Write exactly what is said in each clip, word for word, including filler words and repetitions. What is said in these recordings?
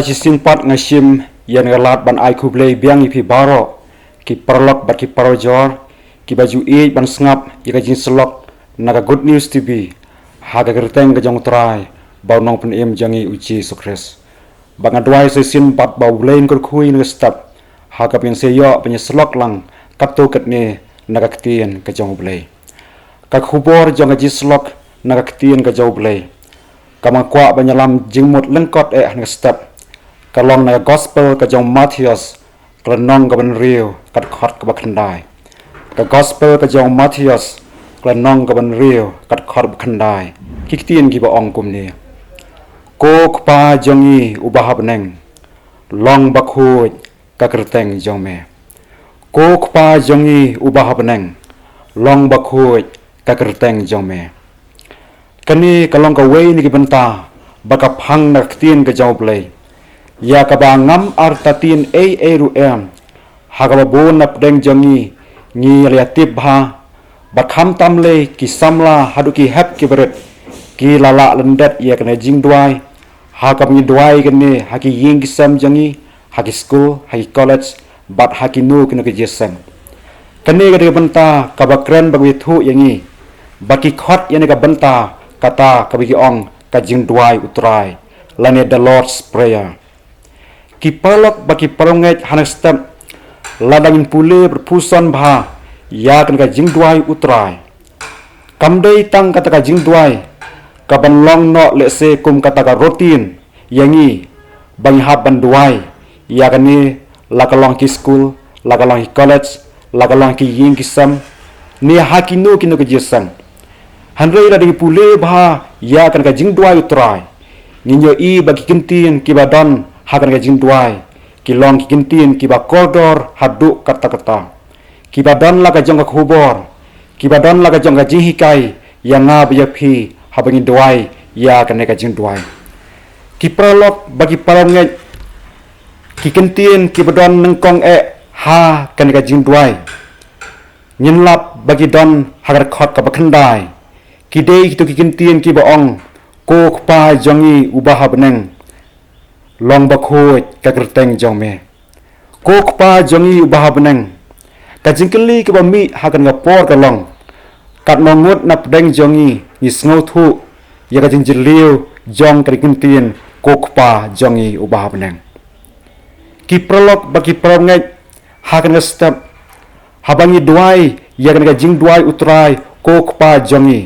Shisien pat nga shim ïa ka lad ban ai khublei biang ïa phi baroh, ki paralok bad ki parajor, kiba ju ïeit ban sngap ïa ka jingsyllok na ka Good News T V, ha ka kyrteng ka jong u Trai bad u Nongpynim jong ngi u Jisu Khrist. Ba nga duwai sa shisien pat ba U Blei un kyrkhu ïa ngi ha ka step, ha kaba ngin sa ïoh ban ïasyllok lang katto katne na ka ktien ka jong U Blei. Ka khubor jong ka jingsyllok na ka ktien ka jong U Blei, kaba nga kwah ban ïalam jingmut lyngkot eh ha ka step, ka long na ka Gospel ka jong u Mathaios, ka lynnong kaba hynriew, ka dkhot kaba khyndai. Ka Gospel ka jong u Mathaios, ka lynnong kaba hynriew, ka dkhot kaba khyndai. Ki ktien kiba ong kumne: Ko Kpa jong ngi uba ha bneng, long bakhuid ka kyrteng jong me. Ko Kpa jong ngi uba ha bneng, long bakhuid ka kyrteng jong me. Kane ka long kawei na ki bynta ba ka phang na ka ktien ka jong U Blei, ïa kaba ngam artatien ei ei ruh em. Ha kaba bun na pdeng jong ngi, ngi la ïa tip bha, ba khamtam lei ki samla haduh ki hep ki barit, ki la lah lyndet ïa kane ka jingduwai, ha kaba ngi duwai kane ha ki ïing ki sem jong ngi, ha ki skul, ha ki college, bad ha kino kino ki jingïaseng. Kane ka dei ka bynta kaba kren bad kaba ïathuh ïa ngi ba ki khot ïa kane ka bynta kata kaba ki ong ka jingduwai U Trai, lane the Lord's Prayer. Ki paralok bad ki parangeit, ha ka step, lada ngin pule bad pyrshang bha ïa kane ka jingduwai U Trai, kam dei tang kata ka jingduwai kaban long noh lehse kum kata ka routine ïa ngi, ba ngi hap ban duwai ïa kane, la ka long ki skul, la ka long ki college, la ka long ki ïing ki sem, ne ha kino kino ki jingïaseng. Hynrei lada ngi pule bha ïa kane ka jingduwai U Trai, ngin ïohi ba ki kyntien kiba don ha kane ka jingduwai ki long ki kyntien kiba kordor haduh katta katta, kiba don la ka jong ka khubor, kiba don la ka jong ka jinghikai ïa nga bad ïa phi haba ngi duwai ïa kane ka jingduwai. Ki paralok bad ki parangeit, ki kyntien kiba don nyngkong eh ha kane ka jingduwai, ngin lap ba ki don ha ka dkhot kaba khyndai. Ki dei kito ki kyntien kiba ong: Ko Kpa jong ngi uba ha bneng, long bakhuid ka kyrteng jong me. Ko Kpa jong ngi uba ha bneng. Ka jingkylli kaba mih ha kane ka por ka long: katno ngut na pdeng jong ngi ngi sngewthuh ïa ka jingjylliew jong kane ka kyntien Ko Kpa jong ngi uba ha bneng? Ki paralok bad ki parangeit, ha kane ka step, haba ngi duwai ïa kane ka jingduwai U Trai, Ko Kpa jong ngi,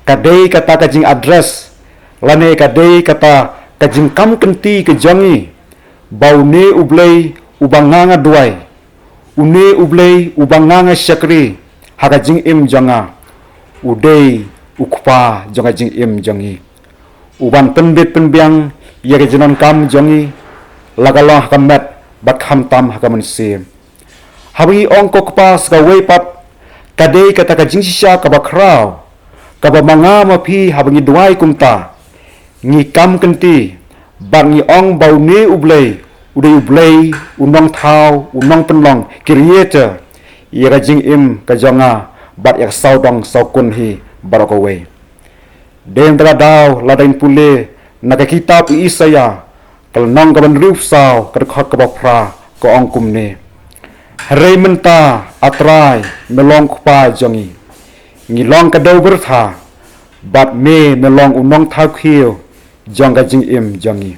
ka dei kata ka jingaddress, lane ka dei kata ka jingkam kynti ka jong ngi, ba une U Blei uba nga nga duwai, une U Blei uba nga nga shakri ha ka jingim jong nga, u dei U Kpa jong ka jingim jong ngi, uban pynbit pynbiang ïa ka jingdonkam jong ngi, la ka long ha ka met bad khamtam ha ka mynsiem. Haba ngi ong Ko Kpa sa kawei pat, ka dei kata ka jingshisha kaba khraw, kaba ma nga ma phi haba ngi duwai kumta, ngi kam kynti bad ngi ong ba une U Blei u dei U Blei, u nongthaw, u nongpynlong, Creator, ïa ka jingim ka jong nga bad ïa ka sawdong sawkun hi baroh kawei. Dei na kata ka daw lada ngin pule na ka kitab u Isaïah, ka lynnong kaba hynriewphew saw, ka dkhot kaba phra, ka ong kumne: Hynrei mynta, A Trai, me long U Kpa jong ngi, ngi long ka dewbyrtha, bad me, me long u nongthaw khiew jong ka jingim jong ngi.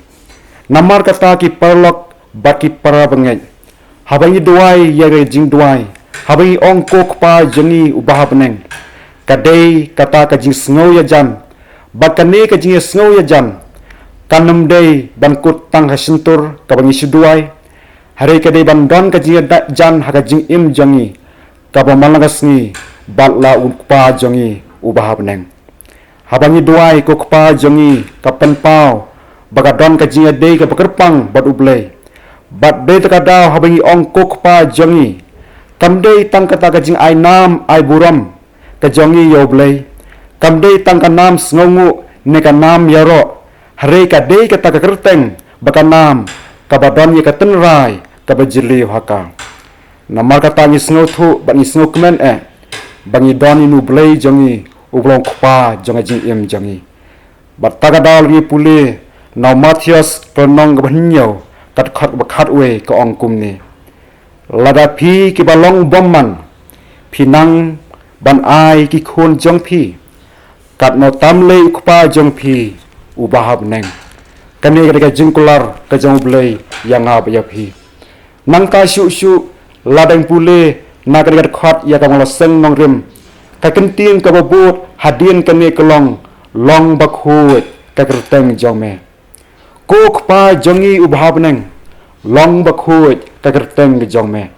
Namar kata ki paralok bad ki parabangeit, haba ngi duwai ïa ka jingduwai, haba ngi ong Ko Kpa jong ngi uba ha bneng, ka dei kata ka jingsngew ïajan, bad kane ka jingïasngew ïajan kam dei ban kut tang ha shyntur kaba ngi shu duwai, hynrei ka dei ban don ka jingïajan ha ka jingim jong ngi, kaba man la ka sngi bad la U Kpa jong ngi uba ha bneng. Haba ngi duwai, Ko Kpa jong ngi, ka pynpaw ba ka don ka jingïadei kaba kyrpang bad U Blei. Bad dei na kata ka daw haba ngi ong Ko Kpa jong ngi, kam dei tang kata ka jingai nam ai burom ka jong ngi ïa U Blei, kam dei tang ka nam sngewnguh ne ka nam ïaroh, hynrei ka dei kata ka kyrteng bad ka nam kaba don ïa ka tynrai kaba jylliew ha ka. Namar kata ngi sngewthuh bad ngi sngewkmen eh ba ngi don ïa une U Blei jong ngi, uba long U Kpa jong ka jingim jong ngi. Bad na kata ka daw lada ngi pule Na u Mathaios ka lynnong kaba hynñiew, ka dkhot ba khatwei ka ong kumne: Lada phi kiba long u bymman, phi nang ban ai ki khun jong phi, katno tam lei u Kpa jong phi uba ha bneng. Kane ka dei ka jingkular ka jong U Blei ïa nga bad ïa phi. Nangta shuh shuh, lada ngin pule na kane ka dkhot ïa ka Mawlynseng Nongrim, ka ktien kaba bud hadien kane ka long: Long bakhuid ka kyrteng jong me. Ko Kpa jong ngi uba ha bneng, long bakhuid ka kyrteng ka jong me.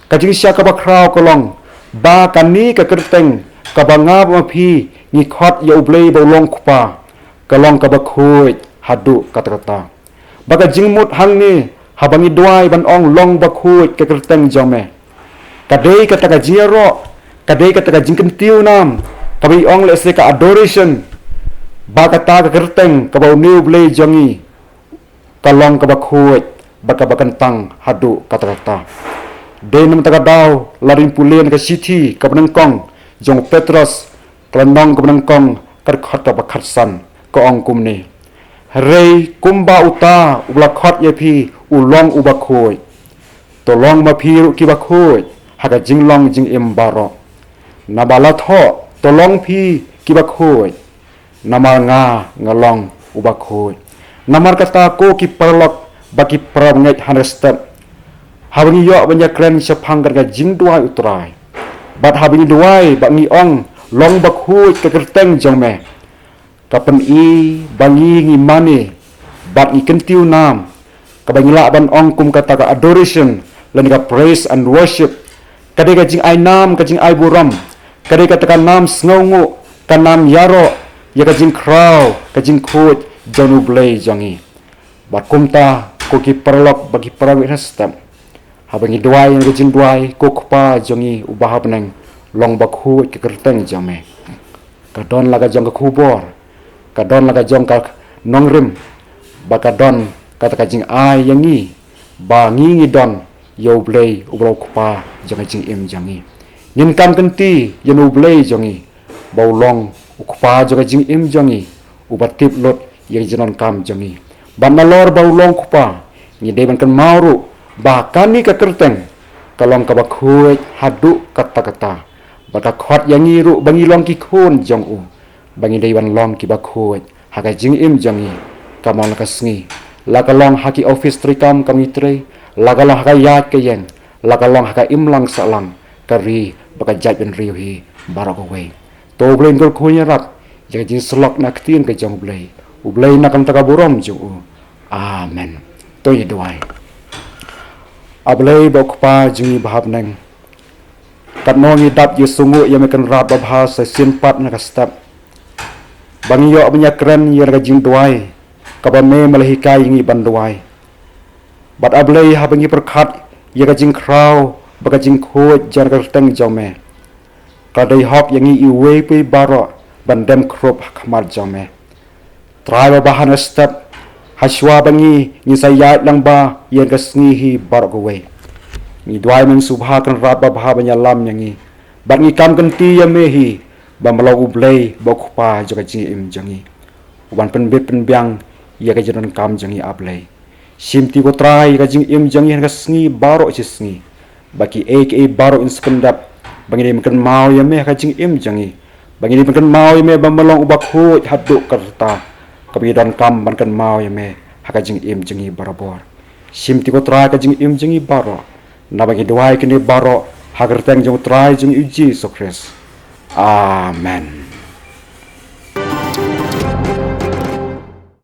Ka jingshah kaba khraw ka long ba kane ka kyrteng kaba nga bad ma phi ngi khot ïa U Blei ba u long Kpa, ka long kaba khuid haduh katta katta. Ba ka jingmut hangne haba ngi duwai ban ong long bakhuid ka kyrteng jong me, ka dei kata ka jingïaroh, ka dei kata ka jingkyntiew nam, kaba ngi ong lehse ka adoration, ba kata ka kyrteng kaba une U Blei jong ngi ka long kaba khuid bad kaba kyntang haduh katta katta. Dei namar kata ka daw lada ngin pule na ka shithi kaba nyngkong jong u Petros, ka lynnong kaba nyngkong, ka dkhot kaba khatsan, ka ong kumne: Hynrei kumba uta uba la khot ïa phi u long uba khuid, to long ma phi ruh kiba khuid ha ka jinglong jingim baroh. Naba la thoh, to long phi kiba khuid, namar nga nga long uba khuid. Namar kata ko ki paralok bad ki parabangeit, ha kane ka step, haba ngi ïoh ban ïakren shaphang kane ka jingduwai U Trai, bad haba ngi duwai bad ngi ong long bakhuid ka kyrteng jong me, ka pyni ba ngi ngi mane bad ngi kyntiew nam, kaba ngi lah ban ong kum kata ka adoration lane ka praise and worship. Ka dei ka jingai nam, ka jingai burom, ka dei kata ka nam sngewnguh, ka nam ïaroh ïa ka jingkhraw, ka jingkhuid jong U Blei jong ngi. Bad kumta ko ki paralok bad ki parabangeit, ha kane ka step, haba ngi duwai na ka jingduwai: Ko Kpa jong ngi uba ha bneng, long bakhuid ka kyrteng jong me, ka don la ka jong ka khubor, ka don la ka jong ka nongrim, bad ka don kata ka jingai ïa ngi ba ngi ngi don ïa U Blei uba long u Kpa jong ka jingim jong ngi. Ngin kam kynti ïa une U Blei jong ngi ba u long u Kpa jong ka jingim jong ngi, uba tip lut ïa ka jingdonkam jong ngi. Bad nalor ba u long Kpa, ngi dei ban kynmaw ruh ba kane ka kyrteng ka long kaba khuid haduh katta katta, bad ka khot ïa ngi ruh ba ngi long ki khun jong u, ba ngi dei ban long kiba khuid ha ka jingim jong ngi. Ka mon la ka sngi, la ka long ha ki office treikam kam ngi trei, la ka long ha ka ïaid ka ïeng, la ka long ha ka imlang sahlang, ka ri bad ka jaitbynriew hi baroh kawei. To U Blei un kyrkhu ïarap ïa ka jingsyllok na ka ktien ka jong U Blei. U Blei un ai kumta ka burom jong u. Amen. To ngi duwai. A Blei bad Kpa jong ngi ba ha bneng, katno ngi dap ïasngew ïa me Kynrad babha sa shisien pat na ka step, ba ngi ïoh ban ïakren ïa ka jingduwai kaba me me la hikai ïa ngi ban duwai. Bad A Blei, haba ngi pyrkhat ïa ka jingkhraw bad ka jingkhuid jong ka kyrteng jong me, ka dei hok ïa ngi iwei pa iwei baroh ban dem khrup ha khmat jong me. Trai babha, ha kane ka step, hashwa ba ngi ngin sa ïaid lang bad ïa ka sngi hi baroh kawei, ngi duwai me sngewbha Kynrad babha ban ïalam ïa ngi, bad ngi kam kynti ïa me hi ba me long U Blei bad U Kpa jong ka jingim jong ngi, uban pynbit pynbiang ïa ka jingdonkam jong ngi, A Blei. Shimti ko Trai ïa ka jingim jong ngi ha kane ka sngi baroh shi sngi, ba kiei kiei baroh kin sa pyndep, ba ngin ïa kynmaw ïa me ha ka jingim jong ngi, ba ngin ïa kynmaw ïa me ba me long uba khuid haduh katta, kaba ngi donkam ban kynmaw ïa me ha ka jingim jong ngi barabor. Shimti ko Trai ka jingim jong ngi baroh, naba ngi duwai kine baroh ha ka kyrteng jong U Trai jong ngi U Jisu Khrist. Amen.